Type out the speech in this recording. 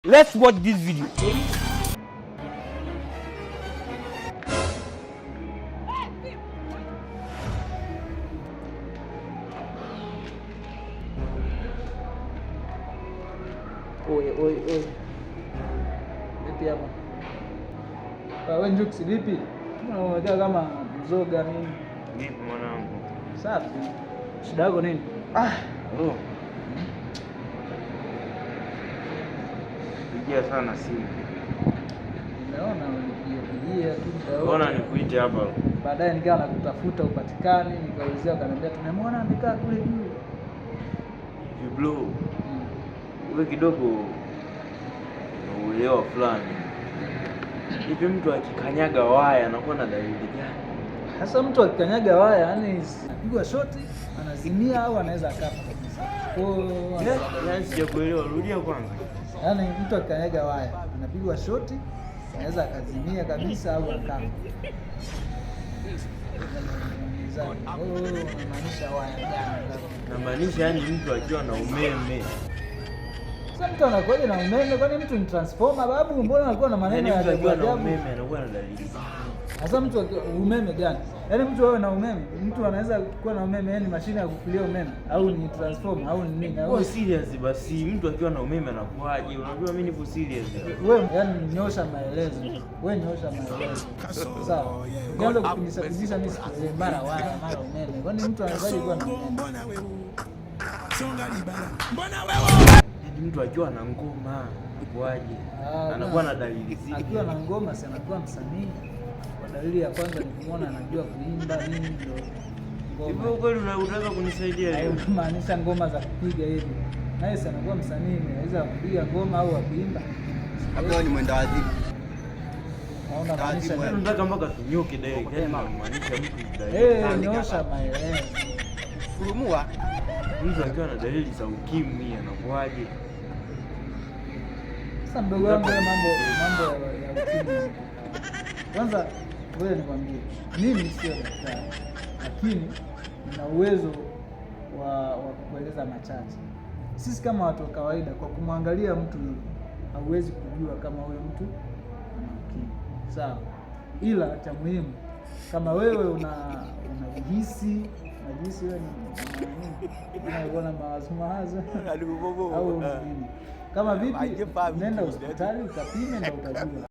Let's watch this video. Oi, oi, oi. Vipi hapa? Wewe Njuksi vipi? Unaongea kama mzoga nini? Vipi mwanangu? Safi. Shida yako nini? Ah, bro. Pigia sana simu. Nimeona unipigia pigia tu muda wote. Mbona nikuite hapa? Baadaye nikawa nakutafuta upatikani, nikaulizia ukaniambia tumemwona amekaa kule juu. Hivi bro, wewe kidogo na uelewa fulani. Hivi mtu akikanyaga waya anakuwa na dalili gani? Sasa mtu akikanyaga waya, yani anapigwa shoti, anazimia au anaweza akafa kabisa. Kwa hiyo Yaani sijakuelewa, rudia kwanza. yaani mtu akikanyaga waya anapigwa shoti, anaweza akazimia kabisa au akafa. Kwa hiyo unamaanisha waya gani? Namaanisha yani mtu akiwa na umeme. Sasa mtu anakuwaje na umeme? Kwani mtu ni transformer babu? Mbona anakuwa na maneno Yaani ya mtu ajabu akiwa na ajabu? umeme anakuwa na dalili gani? Sasa mtu umeme gani? Yaani mtu awe na umeme, mtu anaweza kuwa na umeme, yaani mashine ya kufulia umeme au ni transformer au ni nini? Au Kuwa serious basi, mtu akiwa na umeme anakuwaje? Unajua mimi nipo serious. wewe yani nyosha maelezo. Wewe nyosha maelezo. Sawa. Ukianza kupindisha pindisha mimi sikuelewi, mara waya, mara umeme. Kwani mtu anawezaje kuwa na umeme? Yaani mtu akiwa na ngoma anakuwaje? Ah, Anakuwa na dalili zipi? Akiwa na ngoma si anakuwa msanii. Kwa dalili ya kwanza ni kumwona anajua kuimba nini ndio Hivi ngoma. kweli unaweza kunisaidia leo? Maanisha ngoma za kupiga hivi. Naye si anakuwa msanii, anaweza kupiga ngoma au kuimba. Hapo ni mwenda wazimu. Naona maanisha Wewe. nini? Nataka mpaka tunyoke direct. Yaani namaanisha mtu dalili. Eh, nyosha maelezo. Kurumua. Mtu akiwa na dalili za ukimwi anakuwaje? Sasa mdogo wangu, wewe mambo ya ukimwi. Kwanza wewe nikwambie, mimi sio daktari, lakini nina uwezo wa kukueleza machache. Sisi kama watu wa kawaida, kwa kumwangalia mtu hivi hauwezi kujua kama huyo mtu ana ukimwi, sawa? Ila cha muhimu kama wewe unajihisi unajihisi wewe ni unakuwa na mawazo mawazo au nini, kama vipi, nenda hospitali ukapime, ndo utajua.